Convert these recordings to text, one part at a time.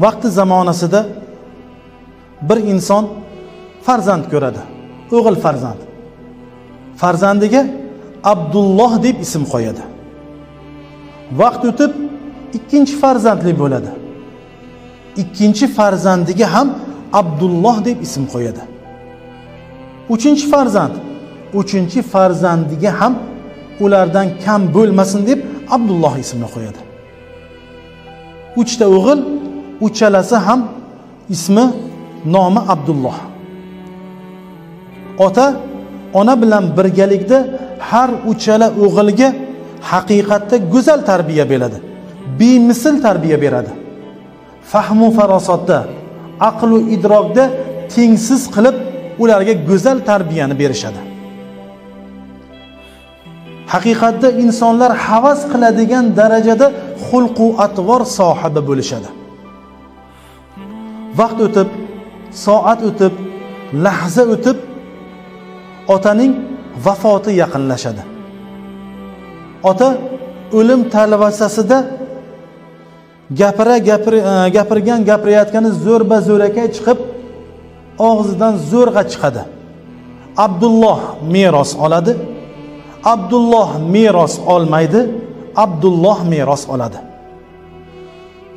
Vaqti zamonasida bir inson farzand ko'radi, o'g'il farzand. Farzandiga Abdulloh deb ism qo'yadi. Vaqt o'tib ikkinchi farzandli bo'ladi. Ikkinchi farzandiga ham Abdulloh deb ism qo'yadi. Uchinchi farzand, uchinchi farzandiga ham ulardan kam bo'lmasin deb Abdulloh ismini qo'yadi. Uchta o'g'il, uchalasi ham ismi, nomi Abdulloh. Ota ona bilan birgalikda har uchala o'g'ilga haqiqatda go'zal tarbiya beradi, bemisl tarbiya beradi. Fahmu farosatda, aql va idrokda tengsiz qilib ularga go'zal tarbiyani berishadi. Haqiqatda insonlar havas qiladigan darajada xulq-u atvor sohibi bo'lishadi. Vaqt o'tib, soat o'tib, lahza o'tib otaning vafoti yaqinlashadi. Ota o'lim talvasasida gapirayotgani zo'rba zo'rakay chiqib, og'zidan zo'rg'a chiqadi. Abdulloh meros oladi, Abdulloh meros olmaydi, Abdulloh meros oladi.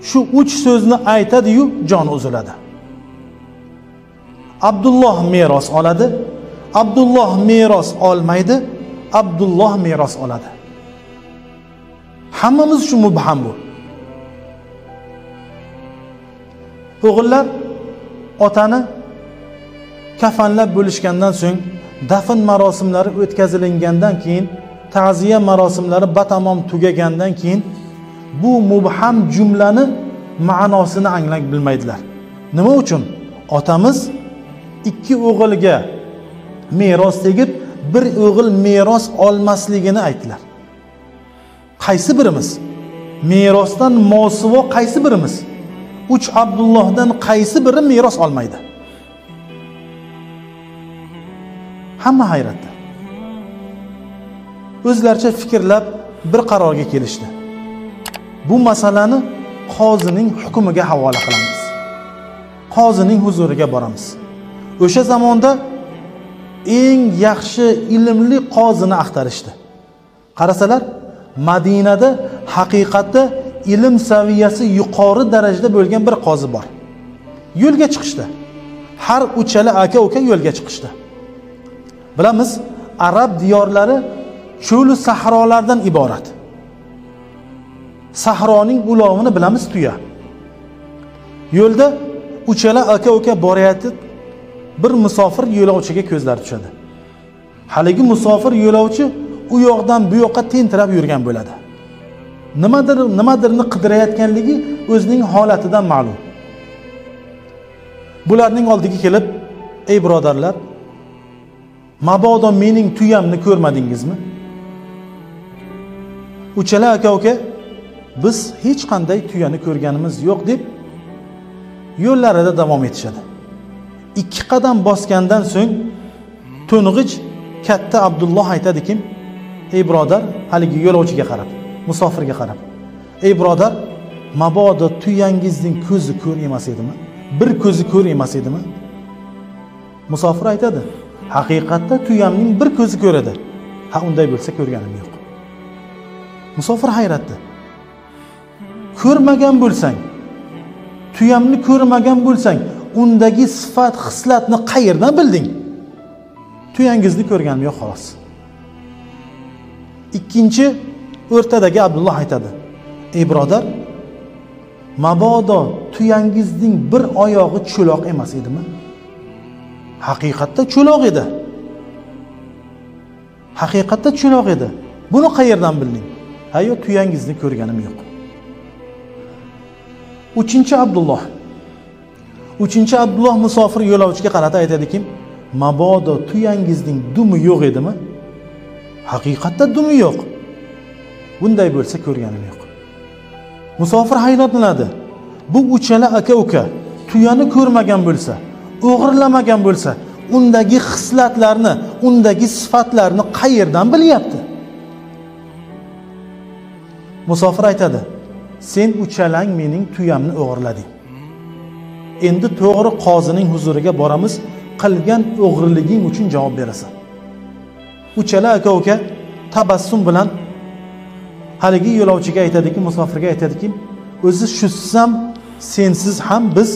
Shu uch so'zni aytadi-yu jon uziladi. Abdulloh meros oladi, Abdulloh meros olmaydi, Abdulloh meros oladi. Hammamiz uchun mubham bu. O'g'illar otani kafanlab bo'lishgandan so'ng, dafn marosimlari o'tkazilingandan keyin, ta'ziya marosimlari batamom tugagandan keyin bu mubham jumlani ma'nosini anglab bilmaydilar. Nima uchun? Otamiz ikki o'g'ilga meros tegib, bir o'g'il meros olmasligini aytdilar. Qaysi birimiz? Merosdan mosuvo qaysi birimiz? Uch Abdullohdan qaysi biri meros olmaydi? Hamma hayratda. O'zlaricha fikrlab bir qarorga kelishdi. Bu masalani qozining hukmiga havola qilamiz. Qozining huzuriga boramiz. O'sha zamonda eng yaxshi ilmli qozini axtarishdi. Qarasalar, Madinada haqiqatda ilm saviyasi yuqori darajada bo'lgan bir qozi bor. Yo'lga chiqishdi. Har uchala aka-uka yo'lga chiqishdi. Bilamiz, arab diyorlari cho'l sahrolardan iborat. Sahroning ulovini bilamiz, tuya. Yo'lda uchala aka-uka borayotib bir musofir yo'lovchiga ko'zlari tushadi. Haligi musofir yo'lovchi u yoqdan bu yoqqa tentirab yurgan bo'ladi. Nimadirni qidirayotganligi o'zining holatidan ma'lum. Bularning oldiga kelib, "Ey birodarlar, mabodo mening tuyamni ko'rmadingizmi?" Uchala aka-uka, "Biz hech qanday tuyani ko'rganimiz yo'q" deb yo'llarida davom etishadi. Ikki qadam bosgandan so'ng to'ng'ich katta Abdulloh aytadiki, "Ey birodar," haligi yo'lovchiga qarab, musofirga qarab, "Ey birodar, mabodo tuyangizning ko'zi ko'r emas edimi? Bir ko'zi ko'r emas edimi?" Musofir aytadi, "Haqiqatda tuyamning bir ko'zi ko'r edi." "Ha, unday bo'lsa ko'rganim yo'q." Musofir hayratda. Ko'rmagan bo'lsang, tuyamni ko'rmagan bo'lsang, undagi sifat, xislatni qayerdan bilding? Tuyangizni ko'rganim yo'q xolos. Ikkinchi o'rtadagi Abdulloh aytadi, "Ey birodar, mabodo tuyangizning bir oyog'i cho'loq emas edimi?" Haqiqatda cho'loq edi. Haqiqatda cho'loq edi. Buni qayerdan bilding? Ha, yo'q, tuyangizni ko'rganim yo'q. Uchinchi Abdulloh. Uchinchi Abdulloh musofir yo'lovchiga qarata aytadiki, "Mabodo tuyangizning dumi yo'q edimi?" Haqiqatda dumi yo'q. Bunday bo'lsa ko'rganim yo'q. Musofir hayratlanadi. Bu uchala aka-uka tuyani ko'rmagan bo'lsa, o'g'irlamagan bo'lsa, undagi xislatlarni, undagi sifatlarni qayerdan bilyapti? Musofir aytadi, "Sen uchalang mening tuyamni o'g'irlading. Endi to'g'ri qozining huzuriga boramiz, qilgan o'g'riliging uchun javob berasan. Uchala aka-uka tabassum bilan haligi yo'lovchiga aytadiki, musofirga aytadiki, o'zi shusiz ham, sensiz ham biz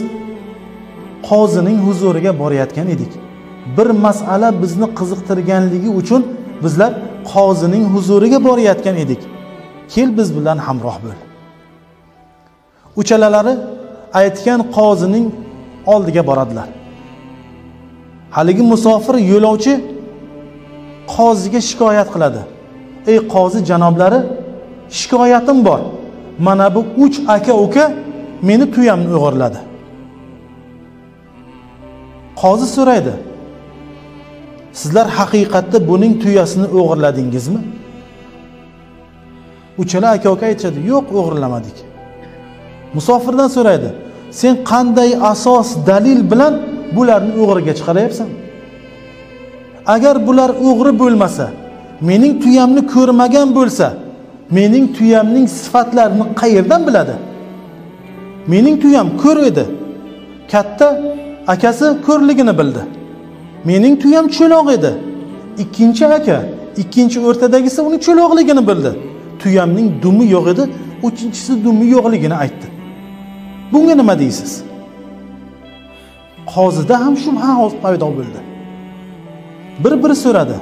qozining huzuriga borayotgan edik. Bir masala bizni qiziqtirganligi uchun bizlar qozining huzuriga borayotgan edik. Kel biz bilan hamroh bo'l. Uchalalari aytgan qozining oldiga boradilar. Haligi musofir yo'lovchi qoziga shikoyat qiladi. Ey qozi janoblari, shikoyatim bor. Mana bu 3 aka-uka meni tuyamni o'g'irladi. Qozi so'raydi. Sizlar haqiqatda buning tuyasini o'g'irladingizmi? Uchala aka-uka aytishadi, yo'q, o'g'irlamadik. Musofirdan so'raydi, sen qanday asos, dalil bilan bularni o'g'riga chiqaryapsan? Agar bular o'g'ri bo'lmasa, mening tuyamni ko'rmagan bo'lsa, mening tuyamning sifatlarini qayerdan biladi? Mening tuyam ko'r edi. Katta akasi ko'rligini bildi. Mening tuyam cho'loq edi. Ikkinchi aka, ikkinchi o'rtadagisi uning cho'loqligini bildi. Tuyamning dumi yo'q edi, uchinchisi dumi yo'qligini aytdi. Bunga nima deysiz? Qozida ham shubha paydo bo'ldi. Bir-biri so'radi.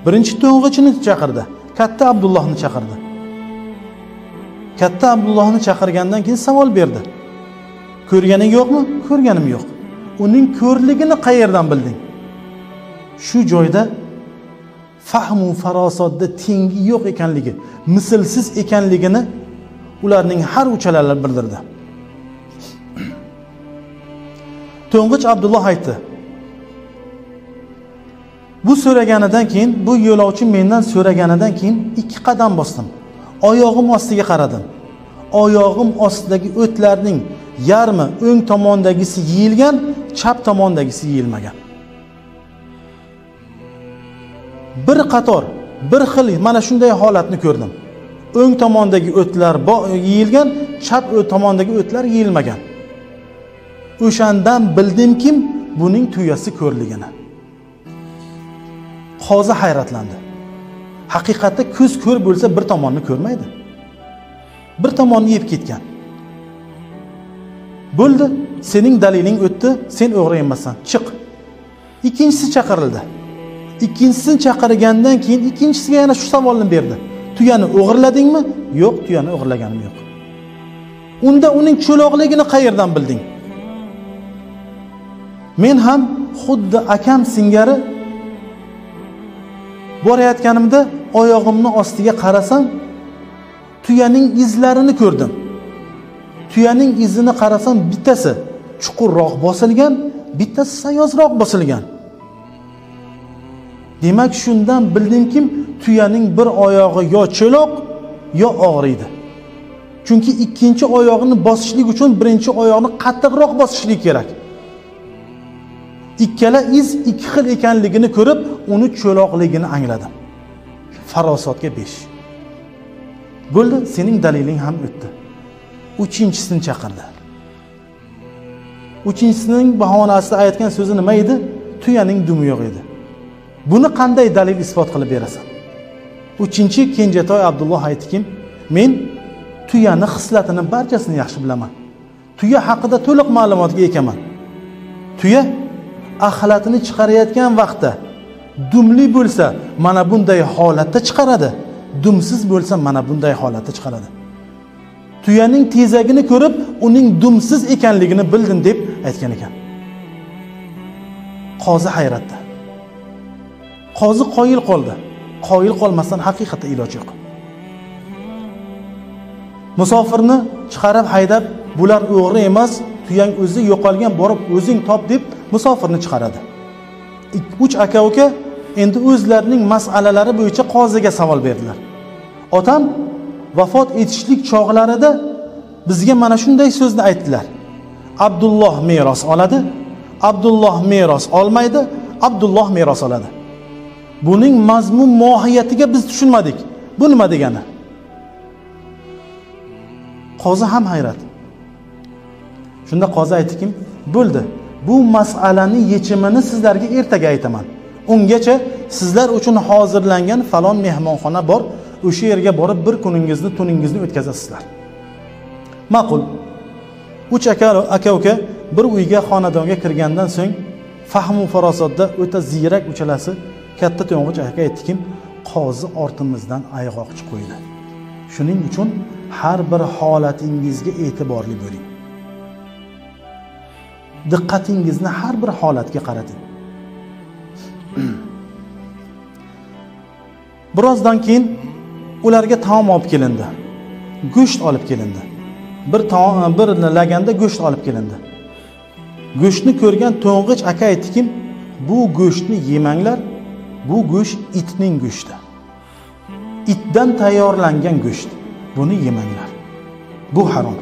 Birinchi to'ng'ichini chaqirdi. Katta Abdullohni chaqirdi. Katta Abdullohni chaqirgandan keyin savol berdi. Ko'rganing yo'qmi? Ko'rganim yo'q. Uning ko'rligini qayerdan bilding? Shu joyda fahmu farosatda tengi yo'q ekanligi, mislsiz ekanligini ularning har uchalalari bildirdi. To'ng'ich Abdulloh aytdi. Bu so'raganidan keyin, bu yo'lovchi mendan so'raganidan keyin 2 qadam bosdim. Oyog'im ostiga qaradim. Oyog'im ostidagi o'tlarning yarmi o'ng tomondagisi yeyilgan, chap tomondagisi yeyilmagan. Bir qator, bir xil mana shunday holatni ko'rdim. O'ng tomondagi o'tlar yeyilgan, chap tomondagi o'tlar yeyilmagan. O'shandan bildimki, buning tuyasi ko'rligini. Qozi hayratlandi. Haqiqatda ko'z ko'r bo'lsa bir tomonni ko'rmaydi. Bir tomonni yeb ketgan. Bo'ldi, sening daliling o'tdi, sen o'g'ri emassan, chiq. Ikkinchisi chaqirildi. Ikkinchisini chaqirgandan keyin ikkinchisiga yana shu savolni berdi. Tuyani o'g'irladingmi? Yo'q, tuyani o'g'irlaganim yo'q. Unda uning cho'loqligini qayerdan bilding? Men ham xuddi akam singari borayotganimda oyog'imni ostiga qarasam, tuyaning izlarini ko'rdim. Tuyaning izini qarasam, bittasi chuqurroq bosilgan, bittasi sayozroq bosilgan. Demak, shundan bildimki, tuyaning bir oyog'i yo cho'loq, yo og'riydi. Chunki ikkinchi oyog'ini bosishlik uchun birinchi oyog'ini qattiqroq bosishlik kerak. Ikkala iz ikki xil ekanligini ko'rib, uni cho'loqligini angladim. Farosatga 5. Bo'ldi, sening daliling ham o'tdi. Uchinchisini chaqirdi. Uchinchisining bahonasida aytgan so'zi nima edi? Tuyaning dumi yo'q edi. Buni qanday dalil isbot qilib berasan? Uchinchi Kenjatoy Abdulloh aytdiki, men tuyani xislatini barchasini yaxshi bilaman. Tuya haqida to'liq ma'lumotga egaman. Tuya axlatini chiqarayotgan vaqtda dumli bo'lsa mana bunday holatda chiqaradi, dumsiz bo'lsa mana bunday holatda chiqaradi. Tuyaning tezagini ko'rib, uning dumsiz ekanligini bildim deb aytgan ekan. Qozi hayratda. Qozi qoyil qoldi. Qoyil qolmasdan haqiqatda iloj yo'q. Musofirni chiqarib haydab, bular o'g'ri emas, tuyang o'zi yo'qolgan, borib o'zing top deb musofirni chiqaradi. 3 aka-uka endi o'zlarining masalalari bo'yicha qoziga savol berdilar. Otam vafot etishlik chog'larida bizga mana shunday so'zni aytdilar. Abdulloh meros oladi, Abdulloh meros olmaydi, Abdulloh meros oladi. Buning mazmun mohiyatiga biz tushunmadik. Bu nima degani? Qozi ham hayrat. Shunda qozi aytdikim, bo'ldi. Bu masalaning yechimini sizlarga ertaga aytaman. Ungacha sizlar uchun hozirlangan falon mehmonxona bor, o'sha yerga borib bir kuningizni, tuningizni o'tkazasizlar. Ma'qul. Uch aka-uka bir uyga, xonadonga kirgandan so'ng fahmu farosatda o'ta ziyrak uchalasi katta to'ng'ich aka aytdikim, qozi ortimizdan ayg'oqchi qo'ydi. Shuning uchun har bir holatingizga e'tiborli bo'ling. Diqqatingizni har bir holatga qarating. Birozdan keyin ularga taom olib kelindi. Go'sht olib kelindi. Bir laganda go'sht olib kelindi. Go'shtni ko'rgan to'ng'ich aka aytdikim, bu go'shtni yemanglar, bu go'sht itning go'shti. Itdan tayyorlangan go'sht. Buni yemanglar. Bu harom.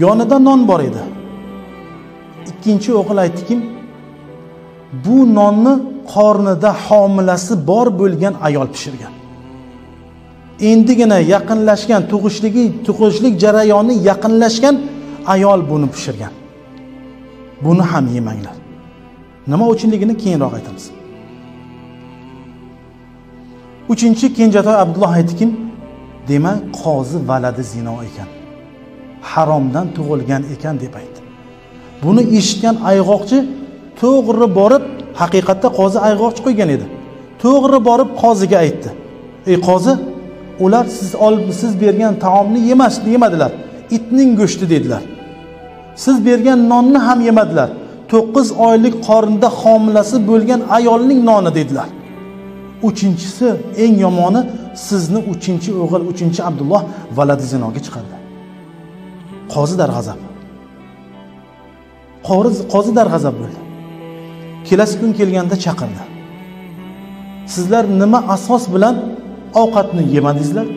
Yonida non bor edi. Ikkinchi o'g'il aytdikim, bu nonni qornida homilasi bor bo'lgan ayol pishirgan. Endigina yaqinlashgan tug'ishlik jarayoni yaqinlashgan ayol buni pishirgan. Buni ham yemanglar. Nima uchunligini keyinroq aytamiz. Uchinchi kenjatoy Abdulloh aytdikim, demak qozi valadi zino ekan. Haromdan tug'ilgan ekan deb aytdi. Buni eshitgan ayg'oqchi to'g'ri borib, haqiqatda qozi ayg'oqchi qo'ygan edi. To'g'ri borib qoziga aytdi. Ey qozi, ular siz bergan taomni yemadilar. Itning go'shti dedilar. Siz bergan nonni ham yemadilar. 9 oylik qornida homilasi bo'lgan ayolning noni dedilar. Uchinchisi, eng yomoni, sizni uchinchi o'g'il, uchinchi Abdulloh valadi zinoga chiqardi. Qozi darg'azab. Qozi darg'azab bo'ldi. Kelasi kun kelganda chaqirdi. Sizlar nima asos bilan ovqatni yemadingizlar,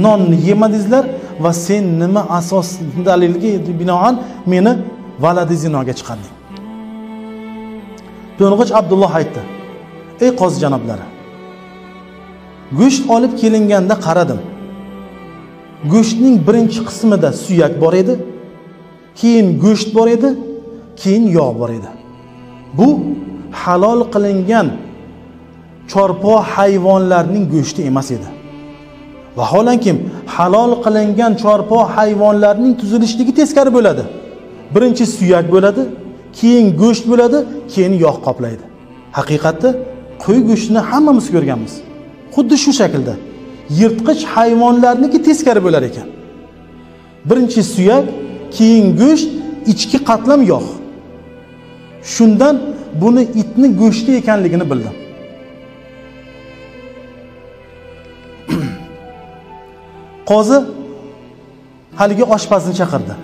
nonni yemadingizlar va sen nima asos dalilga binoan meni valadi zinoga chiqarding? To'ng'ich Abdulloh aytdi: Ey qozi janoblari, go'sht olib kelinganda qaradim. Go'shtning birinchi qismida suyak bor edi, keyin go'sht bor edi, keyin yog' bor edi. Bu halol qilingan chorpo hayvonlarning go'shti emas edi. Vaholanki halol qilingan chorpo hayvonlarning tuzilishligi teskari bo'ladi. Birinchi suyak bo'ladi, keyin go'sht bo'ladi, keyin yog' qoplaydi. Haqiqatda qo'y go'shtini hammamiz ko'rganmiz. Xuddi shu shaklda yirtqich hayvonlarniki teskari bo'lar ekan. Birinchi suyak, keyin go'sht, ichki qatlam yog'. Shundan buni itning go'shti ekanligini bildim. Qozi haligi oshpazni chaqirdi.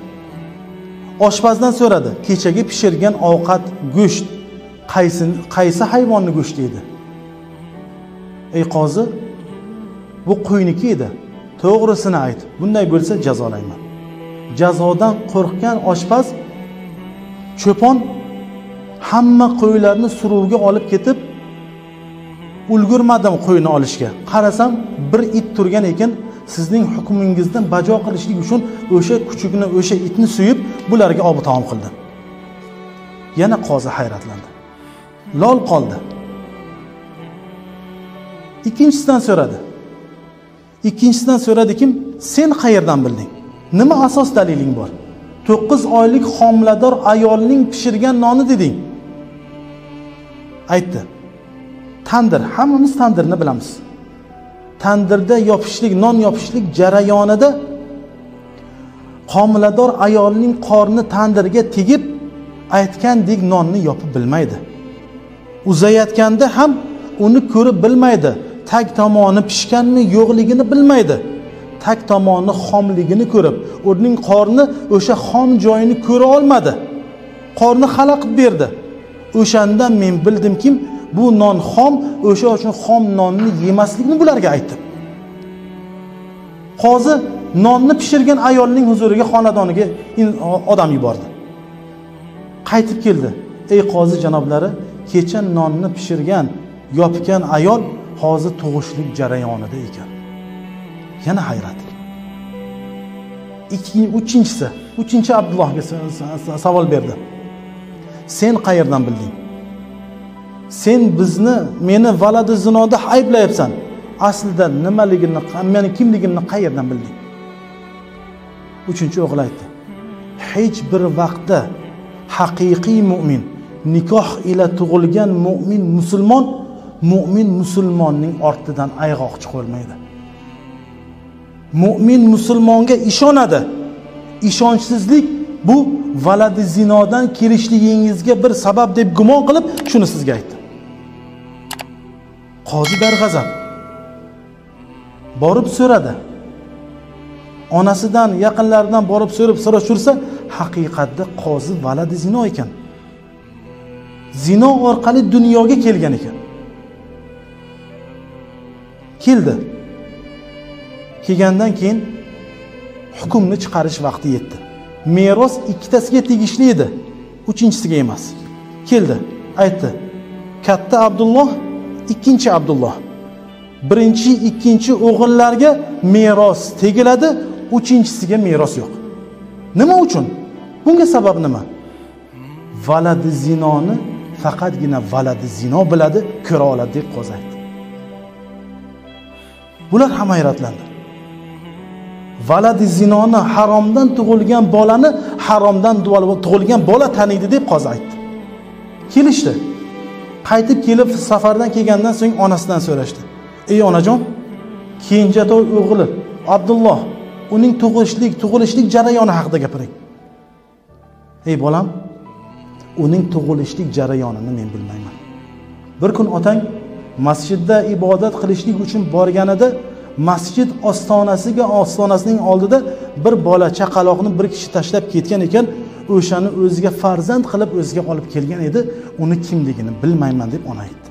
Oshpazdan so'radi, kechagi pishirgan ovqat go'sht qaysi hayvonning go'shti edi? Ey qozi, bu qo'yniki edi. To'g'risini ayt. Bunday bo'lsa jazolayman. Jazodan qo'rqgan oshpaz cho'pon hamma qo'ylarni suruvga olib ketib, ulgurmadim qo'yni olishga. Qarasam bir it turgan ekan, sizning hukmingizni bajo qilishlik uchun o'sha kuchukni, o'sha itni suyib, bularga ob taom qildi. Yana qozi hayratlandi. Lol qoldi. Ikkinchisidan so'radi. Ikkinchisidan so'radikim, sen qayerdan bilding? Nima asos daliling bor? 9 oylik homilador ayolning pishirgan noni deding. Aytdi. Tandir, hammamiz tandirni bilamiz. Tandirda yopishlik, non yopishlik jarayonida homilador ayolning qorni tandirga tegib, aytgandek nonni yopib bilmaydi. Uzayotganda ham uni ko'rib bilmaydi. Tag tomoni pishganmi yo'qligini bilmaydi. Tag tomoni xomligini ko'rib, uning qorni o'sha xom joyini ko'ra olmadi. Qorni xalaqit berdi. O'shanda men bildimki, bu non xom, o'sha uchun xom nonni yemaslikni bularga aytdim. Qozi nonni pishirgan ayolning huzuriga, xonadoniga odam yubordi. Qaytib keldi. Ey qozi janoblari, kecha nonni pishirgan, yopgan ayol hozir tug'ishlik jarayonida ekan. Yana hayrat. Uchinchisi, Uchinchi Abdullohga savol berdi. Sen qayerdan bilding? Sen bizni, meni valadi zinoda ayblayapsan. Aslida nimaligini, meni kimligimni qayerdan bilding? Uchinchi o'g'il aytdi. Hech bir vaqtda haqiqiy mu'min, nikoh ila tug'ilgan mu'min musulmon, mu'min musulmonning ortidan ayg'oqchi qo'ymaydi. Mu'min musulmonga ishonadi. Ishonchsizlik bu valadi zinodan kelishligingizga bir sabab deb gumon qilib shuni sizga aytdi. Qozi darg'azab borib so'radi. Onasidan, yaqinlaridan borib so'rab surishtirsa, haqiqatda qozi valadi zino ekan. Zino orqali dunyoga kelgan ekan. Keldi. Kelgandan keyin hukmni chiqarish vaqti yetdi. Meros ikkitasiga tegishli edi, uchinchisiga emas. Keldi, aytdi. Katta Abdulloh, ikkinchi Abdulloh. Birinchi, ikkinchi o'g'illarga meros tegiladi, uchinchisiga meros yo'q. Nima uchun? Bunga sabab nima? Valadi zinoni faqatgina valadi zino biladi, ko'ra oladi deb qozi aytdi. Bular ham hayratlandi. Valadi zinoni, haromdan tug'ilgan bolani haromdan tug'ilgan bola taniydi deb qozi aytdi. Kelishdi. Qaytib kelib safardan kelgandan so'ng onasidan so'rashdi. Ey onajon, kenjatoy o'g'li Abdulloh, uning tug'ilishlik jarayoni haqida gapiring. Ey bolam, uning tug'ilishlik jarayonini men bilmayman. Bir kun otang masjidda ibodat qilishlik uchun borganida masjid ostonasining oldida bir bola chaqaloqni bir kishi tashlab ketgan ekan, o'shani o'ziga farzand qilib o'ziga olib kelgan edi, uni kimligini bilmayman deb ona aytdi.